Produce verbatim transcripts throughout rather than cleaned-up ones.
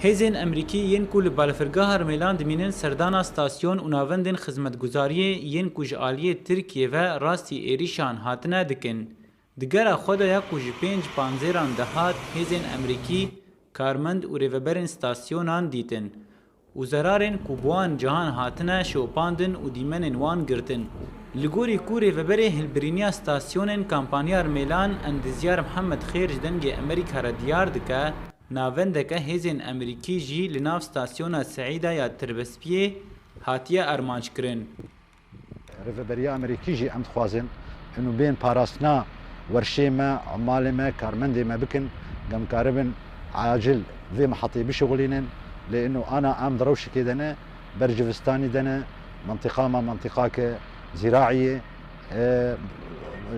Hêzên Emerîkî yên ku li balafirgeha Rmêlan dimînin serdana stasyon û navendên xizmetguzariyê yên ku ji aliyê Tirkiyê ve rastî êrîşan hatine dikin. Di gera xwe de ya ku ji pênc panzêran dihat, hêzên Emerîkî karmend û rêveberên stasyonan dîtin û zerarên ku bi wan cihan hatine şopandin û dîmenên wan girtin. Li gorî ku rêveberê hilbirîniya stasyonên kampanya Rmêlan Endizyar Mihemed Xêr ji Dengê Emerîka re diyar dike, navendeke hêzên Emerîkî jî li nav stasyona Seîda ya Tirbespiyê hatiye armanckirin. Rêveberiya Amerîkî jî em dixwazin inu bên parastina werşê me, emalê me, karmendê me bikin, em karibin acil vê mihetê bişixulînin. Lê inu ana em di rewşikê de ne, ber civistanî de ne, mentiqa me mentiqake zîraî ye. E,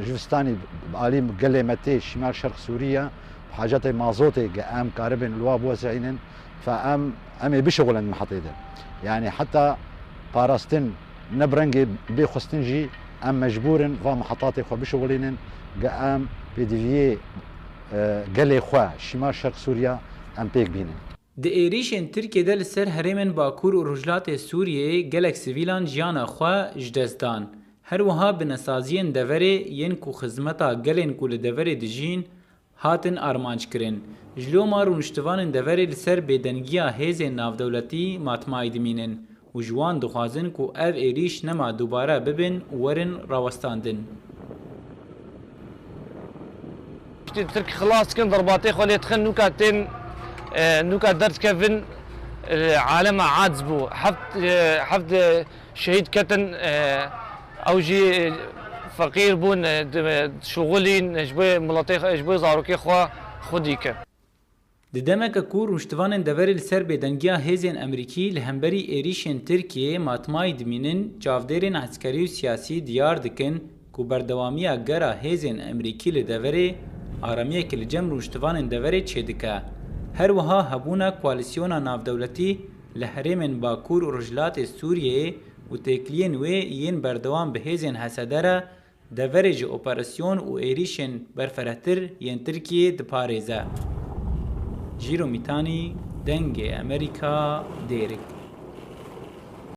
Civistanî bi alî gelê me tê, şimal şerq Sûriye, bi hacetê mazotê ge em karibin li wa biwezînin. Fe em, em ê bişixulin mihetê de. Yanî heta parastin ne bi rengê bê xwestin jî em mecbûr in va mihetatê xwe bişixulînin, ge em pêdiviyê, e, gelê xwe, şimal şerq Sûriye em pêk bînin. Di êrîşên Tirkiyê de li ser herêmên Bakur û Rojhilatê Sûriyeyê gelek sivîlan jiyana xwe ji dest dan. Her wiha binesaziyên deverê yên ku xizmeta gelên ku li deverê dijîn, hatin armanc kirin. Ji loma rûniştivanên deverê li ser bêdengiya hêzên navdewletî matmayî dimînin û ji wan dixwazin ku ev êrîş nema dubare bibin û werin rawestandin. Tirk xilas dikin, derbatê xwe lê dixin, nûka tên, e, nûka derdikevin, e, alema aciz bû. Heft, e, heft, e, şehîd ketin, e, ew jî feqîr bûn, e, di, e, dişuxulîn, e, ji bo miletê xwe, ji bo zarokê xwe xwedî ke. Di demeke ku rûniştivanên deverê li ser bêdengiya hêzên Emerîkî li hemberî êrîşên Tirkiyeyê matmayî dimînin, çavdêrên eskerî û siyasî diyar dikin ku berdewamiya gera hêzên Emerîkî li deverê aramiyeke li cem rûniştivanên deverê çêdike. Her wiha hebûna koalîsyona navdewletî li herêmên Bakur û Rojhilatê Sûriyeyê û têkiliyên wê yên berdewam bi hêzên H S D re deverê ji operasyon û êrîşên berfirehtir yên Tirkiyê diparêze. Jîro Mîtanî, Dengê Emerîka, Dêrik.